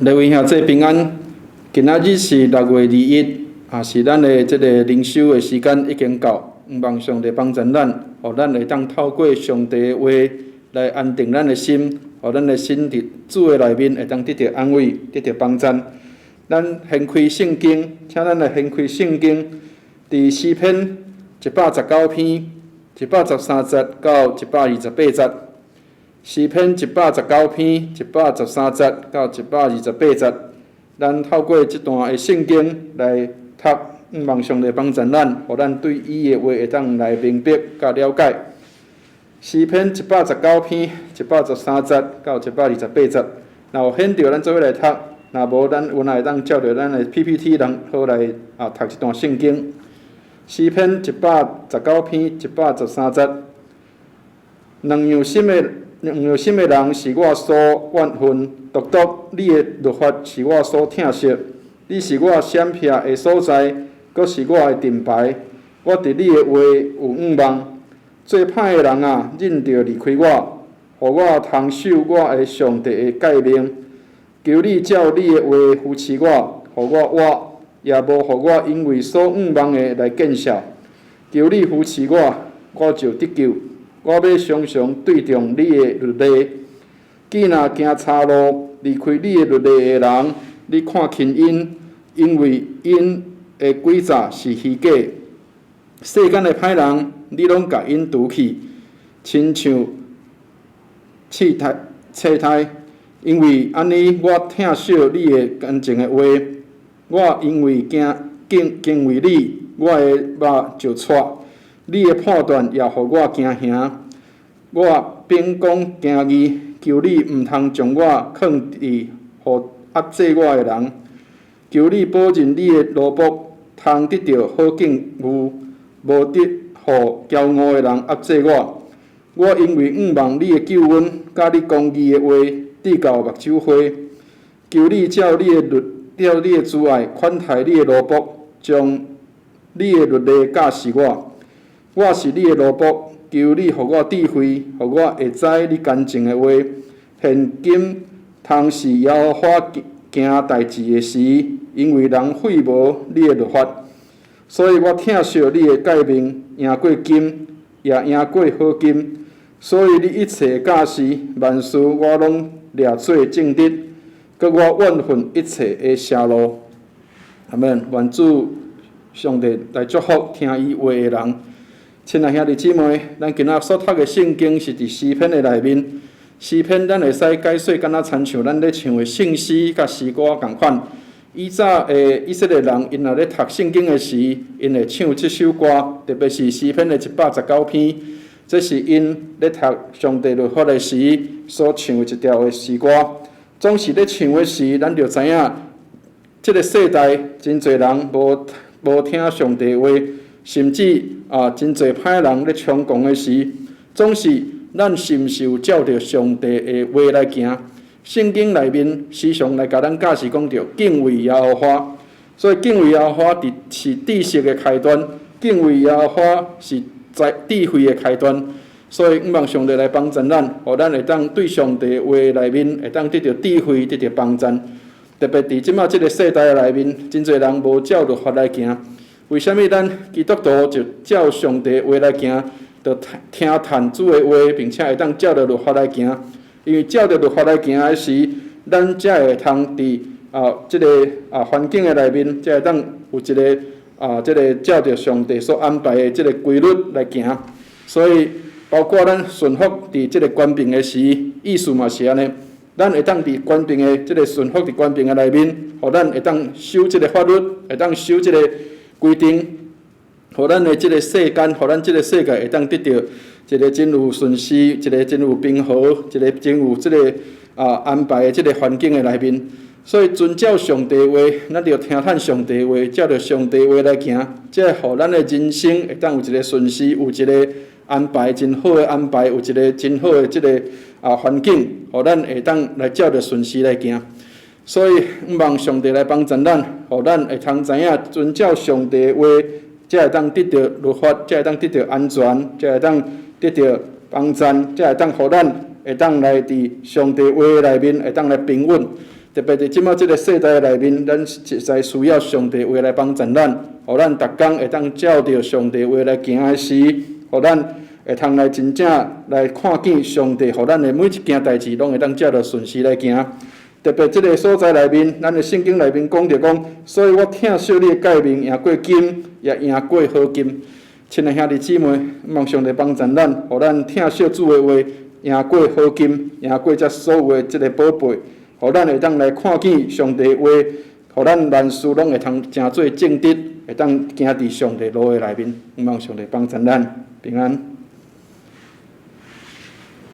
各位兄弟平安，今仔日是6月21，也是咱的這個靈修的時間已經到。望上帝幫助咱，予咱會當透過上帝的話來安定咱的心，予咱的心佇主的內面會當得著安慰，得著幫助。咱掀開聖經，請咱來掀開聖經，佇詩篇119篇113節到128節。詩篇119篇113節到128節，咱透過這段的聖經來讀，望上帝幫助咱，予咱對伊的話會當來明白佮了解。詩篇一百十九篇一百十三節到128節，若有掀著，咱做伙來讀；若無，咱有會當照著咱的 PPT 人好來讀這段聖經。詩篇一百十九篇一百十三節，兩樣心的人是我所怨恨，獨獨你的律法是我所疼惜。你是我閃避的所在，閣是我的盾牌。我佇你的話有向望。做歹的人啊，忍著離開我，予我通守我的上帝的誡命。求你照你的話扶持我，予我活，也無予我因為所向望的來見笑。求你扶持我，我就得救。我欲常常對準你的律例。既若行岔路，離開你的律例的人，你看輕𪜶，因為𪜶的詭詐是虛假。世間的歹人，你攏共𪜶除去，親像刺苔、刺苔。因為按呢，我疼惜你的乾淨的話。我因為驚敬敬畏你，我的肉就掣。你的判斷也予我驚嚇。我秉公行義，求你毋通將我囥佇予壓制我的人。求你保證你的奴僕通得著好境遇，無得予驕傲的人壓制我。我因為向望你的救恩，佮你公義的話，直到目睭花。求你照你的慈愛寬待你的奴僕，將你的律例教示我。我是你的奴僕，求你予我智慧，予我會知你乾淨的話。現今通視耶和華行代誌的時，因為人廢無你的律法，所以我疼惜你的誡命，贏過金，也贏過好金。所以你一切教示，萬事我攏掠做正直，閣我怨恨一切的邪路。阿門。願主上帝來祝福聽伊話的人。親愛兄弟姊妹，咱今仔所讀的聖經是佇詩篇的內面。詩篇咱會使解說，敢若親像咱咧唱的聖詩佮詩歌仝款。以早的以色列人，𪜶若咧讀聖經的時，𪜶會唱這首歌，特別是詩篇的一百十九篇，這是𪜶咧讀上帝律法的時所唱的一條的詩歌。總是咧唱的時，咱就知影，這个世代真濟人無聽上帝話，甚至真濟歹人咧猖狂的時，總是咱是毋是有照著上帝的話來行？聖經內面時常來共咱教示講著敬畏耶和華，所以敬畏耶和華佇是知識的開端，敬畏耶和華是在智慧的開端。所以，望上帝來幫助咱，予咱會當對上帝話內面會當得著智慧，得著幫助。特別佇這馬這个世代內面，真濟人無照律法來行。為啥物咱基督徒就照上帝話來行，就聽趁主的話，並且會當照著律法來行？因為照著律法來行的時，咱才會通佇這个環境的內面，才會當有一个這个照著上帝所安排的這个規律來行。所以，包括咱順服佇這个權柄的時，意思嘛是按呢。咱會當佇權柄的這个順服佇權柄的內面，予咱會當守這个法律，會當守這个規定，予咱的這个世間，予咱這个世界會當得著一个真有順序，一个真有平和，一个真有這个安排的這个環境的內面。所以遵照上帝話，咱著聽趁上帝話，照著上帝話來行，才會予咱的人生會當有一个順序，有一个安排，真好的安排，有一个真好的這个環境，予咱會當來照著順序來行。所以，望上帝來幫助咱，予咱會通知影遵照上帝的話，才會當得著律法，才會當得著安全，才會當得著幫助，才會當予咱會會當來佇上帝話內面會當來平穩。特別佇這馬這个世代內面，咱實在需要上帝話來幫助咱，予咱逐工會當照著上帝話來行的時，予咱會通來真正來看見上帝，予咱的每一件代誌攏會當照著順時來行。特別這个所在內面，咱的聖經內面講著講，所以我疼惜你的誡命，贏過金，也贏過好金。親愛兄弟姊妹，望上帝幫助咱，予咱疼惜主的話，贏過好金，贏過這所有的這个寶貝，予咱會當來看見上帝話，予咱萬事攏會通成做正直，會當行佇上帝路的內面。望上帝幫助咱，平安。